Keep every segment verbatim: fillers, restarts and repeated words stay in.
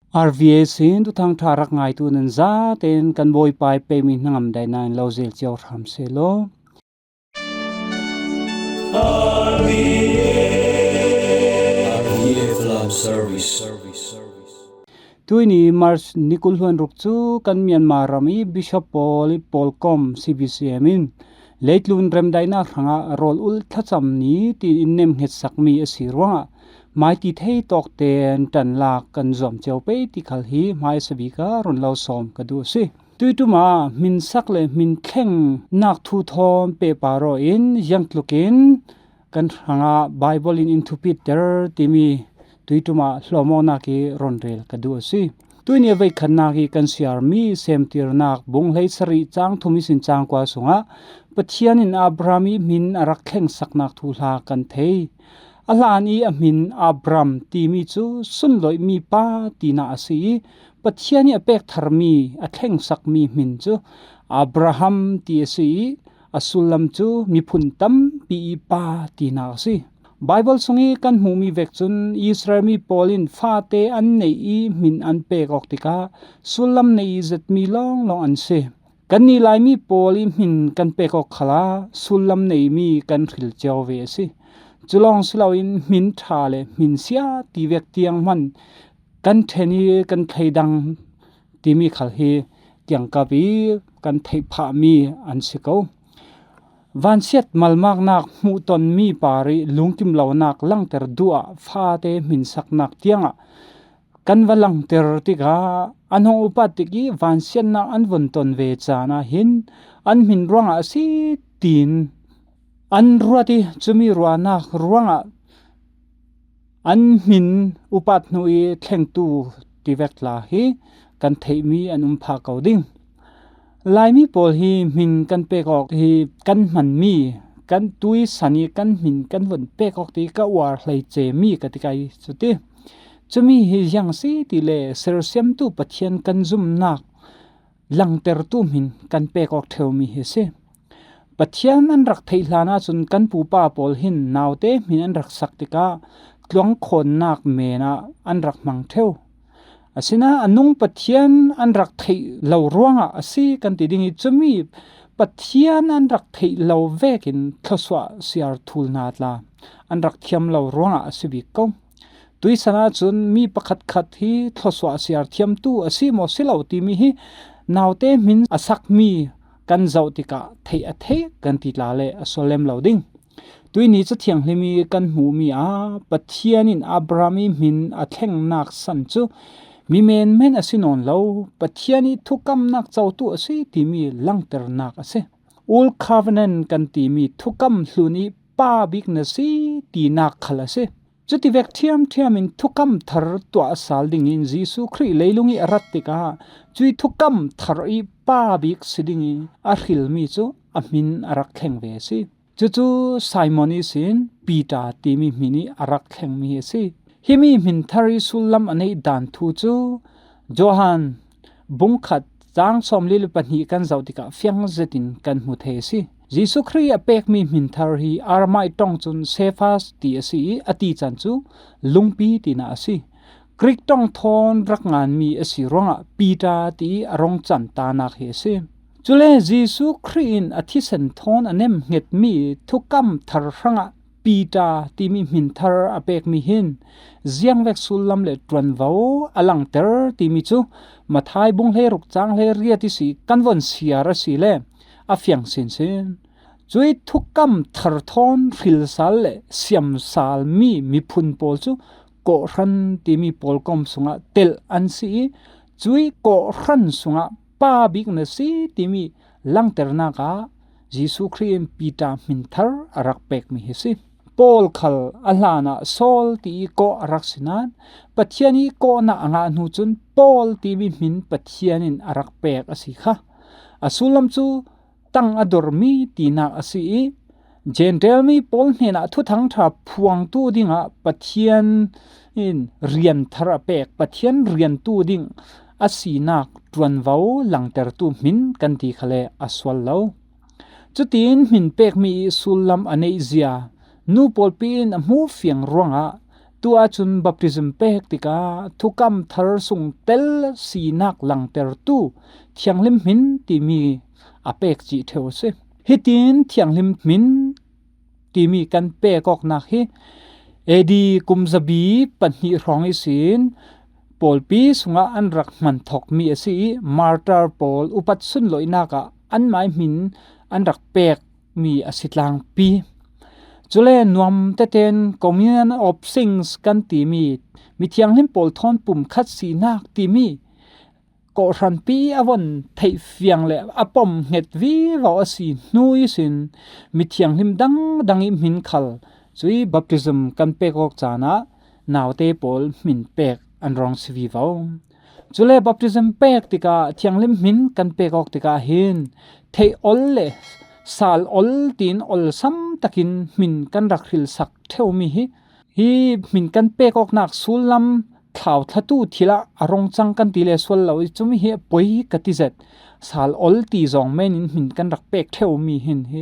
R V A sin Thuthang Ṭha rak ngaitu nan zaten kan Bawipa i pemi hnangam daina in lo zil cio hram seh law. R V A Love Service. Tuini March ni kul hluan ruk cu kan Myanmar ram i Bishop pawl i pawlkom C B C M in leitlun remdaihnak hrangah rawl ulh thlacam ni tiin in nemhnget sakmi a si ruangah maiti thei tawk tein ṭanlak kan zuam cio pei ti khal hi hmaisa bik ah run lo sawm ka duh a si. Tuiṭum ah hminsak le hmin thlengnak thu thawn pehpar aw in ziangtluk in kan hrangah Baibal in in thupiter timi tuiṭum ah hlawmawknak i run rel ka duh a si. Tuini a veikhatnak i kan siarmi Semtirnak bung hleisarih cang thum ihsin cang kua sungah Pathian in Abraham i hmin a rak thlengsaknak thuhla kan thei. A hlan i a hmin Abram timi cu sunloihmi pa tinak a si i Pathian i a pek tharmi, a thlengsakmi hmin cu Abraham ti a si i a sullam cu miphun tampi i pa tinak a si. Baibal sung i kan hmuhmi vek cun Israel mi pawl in fate an neih i hmin an pek awk tikah sullam neih i zetmi lawnglawng an si. Kannih Laimi pawl i hmin kan pek awk khalah sullam neihmi kan hril cio ve a si. Cu lawng si loin hmin ṭha le hmin sia ti vek tiang hman kan ṭhen i kan thleidang timi khal hi kiangkap i kan theih phahmi an si ko. Vansiat malmaknak hmuhtonmi par i lungkim lonak langter duh ah fate hminsaknak tiangah kan va langter tikah an hong upat tik i vansiatnak an vun ton ve caan ah hin an hmin ruangah a si tiin an ruat i cumi ruahnak ruangah an hmin upat hnu i thlengtu tivek tla hi kan theihmi an um phah ko ding. Laimi pawl hi hmin kan pek awk hi kan hmanmi, kan tui san i kan hmin kan vun pek awk ti ka uar hleice mi ka ti kai cu ti. Cumi hi ziang si ti le sersiamtu Pathian kan zumnak langtertu hmin kan pek awk ṭheumi hi a si. Pathian an rak theih hlan ahcun kan pupa pawl hin naute hmin an rak sak tikah tluangkhawnnak men ah an rak hmang ṭheu. Asinain a nung Pathian an rak theih lo ruangah a si kan ti ding i cumi Pathian an rak theih lo vekin thluasuah siar thul hna tla an rak thiam lo ruangah a si bik ko. Tuisan ahcun mi pakhatkhat hi thluasuah siar thiamtu a si maw si lo timi hi naute hmin a sakmi kan zoh tikah theih a theih kan ti tla le a sual lem lo ding. Tuini Cathianghlim i kan hmuhmi ah Pathian in Abraham i hmin a thlengnak san cu mi menmen a si nawn lo, Pathian i thukamnak cotu a si timi langternak a si. Old Covenant kan timi thukam hlun i pa bik na si tinak khal a si. Cutivek ṭhiamṭhiam in thukam thar tuah sal dingin Jesuh Khrih leilung i a rat tikah cui thukam thar i pa bik si ding i a hrilmi cu a hmin a rak thleng ve a si. Cucu Simon ihsin Peter timi hmin i a rak thlengmi hi a si. Himi hmin thar i sullam a neih dan thu cu Johan bungkhat cang sawmli le pahnih kan zoh tikah fiang zetin kan hmu thei a si. Jesuh Khrih a pekmi hmin thar hi Aramai ṭong cun Cephas ti a si i a tican cu lungpi tinak a si. Greek ṭong thawn rak nganmi a si ruangah Peter ti i a rung can tanak hi a si. Cule Jesuh Khrih in a thisen thawn a nemhngetmi thukam thar hrangah Peter timi hmin thar a pekmi hin ziangvek sullam le ṭuanvo a langter timi cu Matthai bung hleiruk cang hleiriat ihsi kan von siar a si le a fiang sinsin. Cui thukam thar thawn hrilsal le siamsalmi miphun pawl cu kawhhran timi pawlkom sungah telh an si i cui kawhhran sungah pa bik na si timi langternak ah Jesuh Khrih in Peter hmin thar a rak pekmi hi a si. Paul khal a hlanah Saul ti i kawh a rak si nain Pathian i kawhnak a ngah hnu cun Paul timi hmin Pathian in a rak pek a si kha. A sullam cu tang a dormi tinak a si i Gentile mi pawl hnenah Thuthang Ṭha phuangtu dingah Pathian in rian thar a pek, Pathian riantu ding a sinak ṭuanvo langtertu hmin kan ti khale a sual lo. Cutin hmin pekmi i sullam a neihzia nu pawlpi in a hmuh fiang ruangah Tu ahcun baptism pek tikah thukam thar sung tel sinak langtertu thianghlim hmin timi a pek cih ṭheu a si. Hitin thianghlim hmin timi kan pek awknak hi A D kum zabi pahnih hrawng ihsin pawlpi sungah an rak hman thawkmi a si i, martar pawl upat sunlawihnak ah anmai hmin an rak pekmi a si tlangpi. Cule nuam tetein Communion of Saints kan timi mithianghlim pawl thawn pumkhat sinak timi kawhhranpi a von theih fiang le a pom hnget vivo a si hnu ihsin mithianghlim dangdang i hmin khal cui baptism kan pek awk caan ah naute pawl hmin pek an rawng si vivo. Cule baptism pek tikah thianghlim hmin kan pek awk tikah hin theih ol le sal ol tiin olsam takin hmin kan rak hrilsak ṭheumi hi, hi hmin kan pek awknak sullam thlauthlatu thil ah a rung cang kan ti le sual lo i, cumi hi a poi ka ti zet. Sal ol ti zong men in hmin kan rak pek ṭheumi hin hi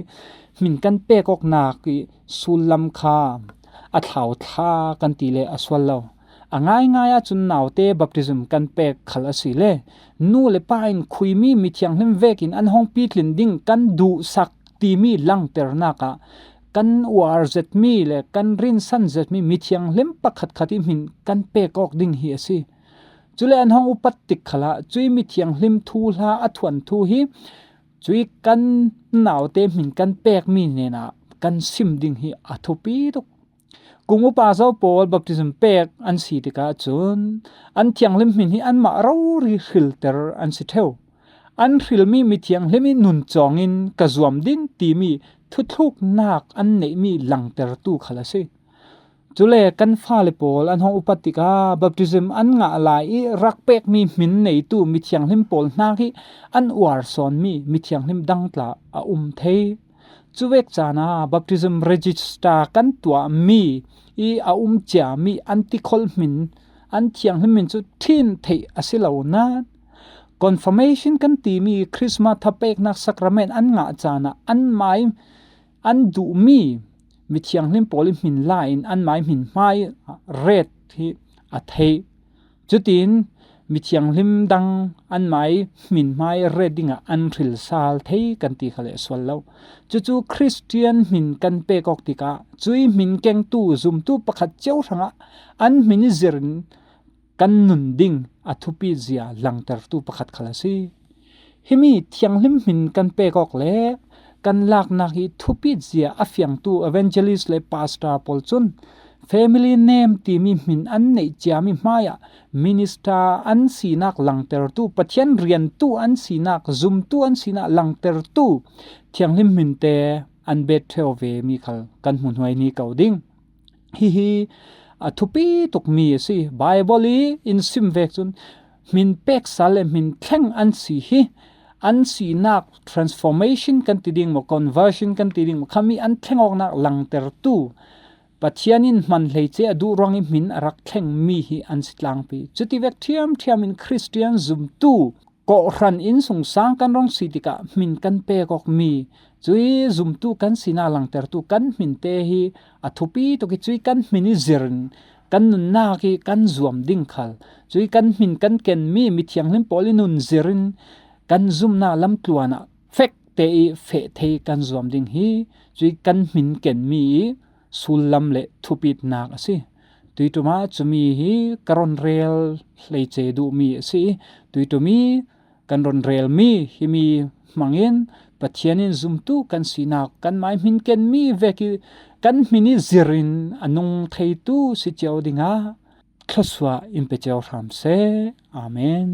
hmin kan pek awknak i sullam kha a thlauthla kan ti le a sual lo. A ngaingai ahcun naute baptism kan pek khal a si le nu le pa in khuimi mithianghlim vekin an hong pitlin ding kan duhsak timi langternak ah kan uar zetmi le kan rinsan zetmi mithianghlim pakhatkhat i hmin kan pek awk ding hi a si. Cule an hong upat tik khalah cui mithianghlim thuhla a thuanthu hi cui kan naute hmin kan pekmi hnenah kan sim ding hi a thupi tuk. Kung upa zo pawl baptism pek an si tikah cun an thianghlim hmin hi anmah rori hrilter an si ṭheu. An hrilmi mithianghlim i nun cawngin ka zuam ding timi thuthluknak an neihmi langtertu khal a si. Cule kan fale pawl an hong upat tikah baptism an ngah lai i rak pekmi hmin neitu mithianghlim pawl hnak i an uar sawnmi mithianghlim dang tla a um thei. Cuvek caan ah baptism register kan tuahmi i a um ciami an tikholh hmin, an thianghlim hmin cu ṭhin theih a si lo nain, confirmation kan timi Christmas thapeknak sacrament an ngah caan ah anmai an duhmi mithianghlim pawl i hmin la in anmai hmin hmai ret hi a theih. Cutin mithianghlim dang anmai hmin hmai ret dingah an hril sal thei kan ti kha le sual lo. Cucu Khristian hmin kan pek awk tikah cui hmin kengtu zumtu pakhat cio hrangah an hmin i zirin kan nun ding a thupi zia langtertu pakhat khal a si. Himi thianghlim hmin kan pek awk le kan laknak i thupi zia a fiangtu evangelist le pastor pawl cun family name timi hmin an neih ciami hmaiah minister an sinak langtertu, Pathian riantu an sinak, zumtu an sinak langtertu thianghlim hminte an bet ṭheu ve mi khal kan hmuhnuai ni ko ding. Hihi a thupi tukmi a si. Bible i in sim vek cun hmin pek sal le hmin thleng an si hi an sinak transformation kan ti ding maw, conversion kan ti ding maw, khami an thleng awknak langtertu, Pathian in hman hleice a duh ruangin hmin a rak thlengmi hi an si tlangpi. Cuti vek ṭhiamṭhiam in Khristian zumtu kawhhran innsungsang kan rung si tikah hmin kan pek awkmi cui zumtu kan sinak langtertu kan hminte hi a thupi tuk i, cui kan hmin i zirin kan nunnak i kan zuam ding khal, cui kan hmin kan kenmi mithianghlim pawl i nun zirin kan zumnak lamtluan ah fekte i feh thei kan zuam ding hi cui kan hmin kenmi i sullam le thupitnak a si. Tuiṭum ah cumi hi ka run rel hleice duhmi a si. Tuiṭum i kan run relmi himi hmangin Pathian in zumtu kan sinak kan mai hmin kenmi vek i kan hmin i zirin a nung theitu si cio dingah thluasuah in pe cio hram seh. Amen.